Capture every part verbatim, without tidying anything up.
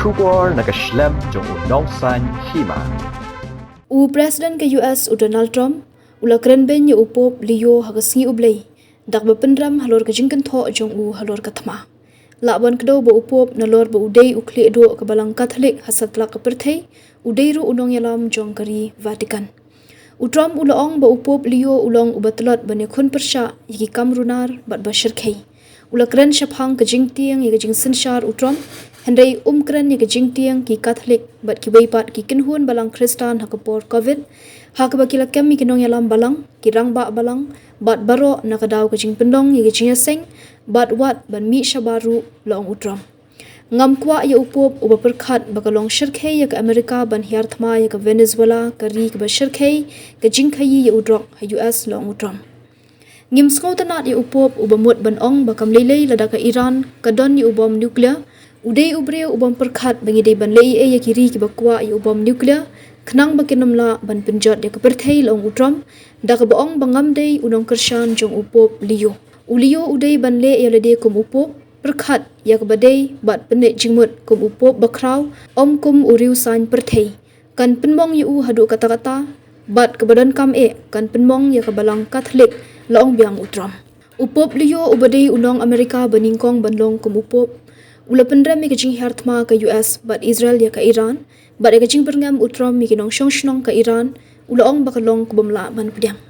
Khubor na ka shlem jong u nongsan hima. U President ka U S u Donald Trump u la kren beiñ ïa u Pope Leo ha ka sngi u Blei da kaba pynrem halor ka jingkynthoh jong u halor ka thma. Lah ban kdew ba u Pope nalor ba u dei u khlieh duh ka Balang Katholik ha satlak ka pyrthei, u dei ruh u nongïalam jong ka ri Vatican. U Trump u la ong ba u Pope Leo u long uba tlot ban ïakhun pyrshah ïa ki kam runar bad ba shyrkhei. U la kren shaphang ka jingtieng ïa ka jingsynshar u Trump, hynrei um kren ïa ka jingtieng ki Katholik bad kiwei pat ki kynhun balang Khristan ha ka por Covid, ha kaba ki la kem ïa ki nongïalam balang, ki rangbah balang bad baroh na ka daw ka jingpynlong ïa ka jingïaseng bad wat ban mih shabar ruh, la ong u Trump. Ngam kwah ïa u Pope uba pyrkhat ba ka long shyrkhei ïa ka Amerika ban hiar thma ïa ka Venezuela, ka ri kaba shyrkhei ka jingkhaïi ïa u drok ha U S, la ong u Trump. Ngim sngewtynnad ïa u Pope uba mut ban ong ba kam lei lei lada ka Iran ka don ïa u bom nuclear. U dei u briew ubym pyrkhat ba ngi dei ban leh ei ei ïa ki ri kiba kwah ïa u bom nuclear khnang ba kin ym lah ban pynjot ïa ka pyrthei, la ong u Trump da kaba ong ba ngam dei u nongkyrshan jong u Pope Leo. U Leo u dei ban leh ïa lade kum u Pope, pyrkhat ïa kaba dei bad pynleit jingmut kum u Pope bakhraw, ym kum u riewsaiñ pyrthei. Kan pynmong ïa u haduh katta katta bad kaba donkam eh kan pynmong ïa ka Balang Katholik, la ong biang u Trump. U Pope Leo uba dei u nong Amerika ba nyngkong ban long kum u Pope u la pynrem ïa ka jinghiar thma ka U S bad Israel ïa ka Iran, bad ïa ka jingbyrngem u Trump ïa ki nongshong shnong ka Iran u la ong ba ka long kabym lah ban pdiang.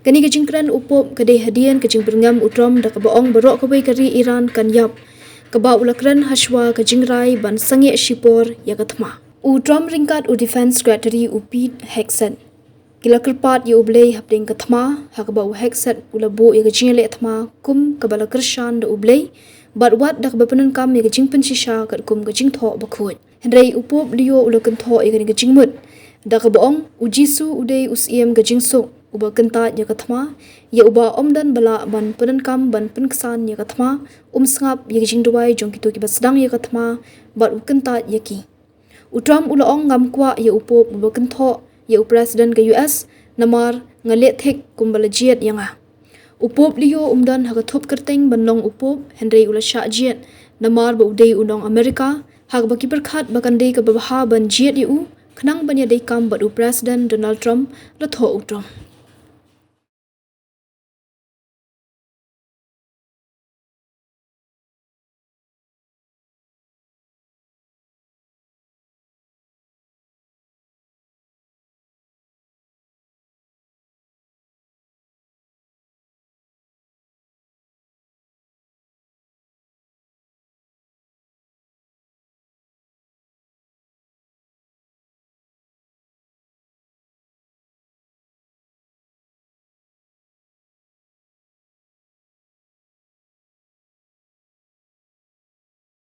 Kane ka jingkren u Pope ka dei hadien ka jingbyrngem u Trump da kaba ong baroh kawei ka ri Iran kan ïap, kaba u la kren hashwa ka jingrai ban sangeh shipor ïa ka thma. U Trump ryngkat u Defense Secretary u Pete Hegseth ki la kyrpad ïa u Blei hapdeng ka thma, ha kaba u Hegseth u la buh ïa ka jingïaleh thma kum kaba la kyrshan da u Blei bad wat da kaba pyndonkam ïa ka jingpynshisha katkum ka jingthoh bakhuid. Hynrei u Pope Leo u la kynthoh ïa kane ka jingmut da kaba ong u Jisu u dei u Syiem ka jingsuk uba kyntait ïa ka thma, ïa uba ym don ba lah ban pyndonkam ban pynksan ïa ka thma, um sngap ïa ka jingduwai jong kito kiba sdang ïa ka thma bad u kyntait ïa ki. U Trump u la ong ngam kwah ïa u Pope uba kynthoh ïa u President ka U S namar nga leh thik kumba la jied ïa nga. U Pope Leo um don ha ka thup kyrteng ban long u Pope, hynrei u la shah jied namar ba u dei u nong Amerika, ha kaba ki pyrkhat ba kan dei kaba bha ban jied ïa u khnang ban ïadei kam bad u President Donald Trump, la thoh u Trump.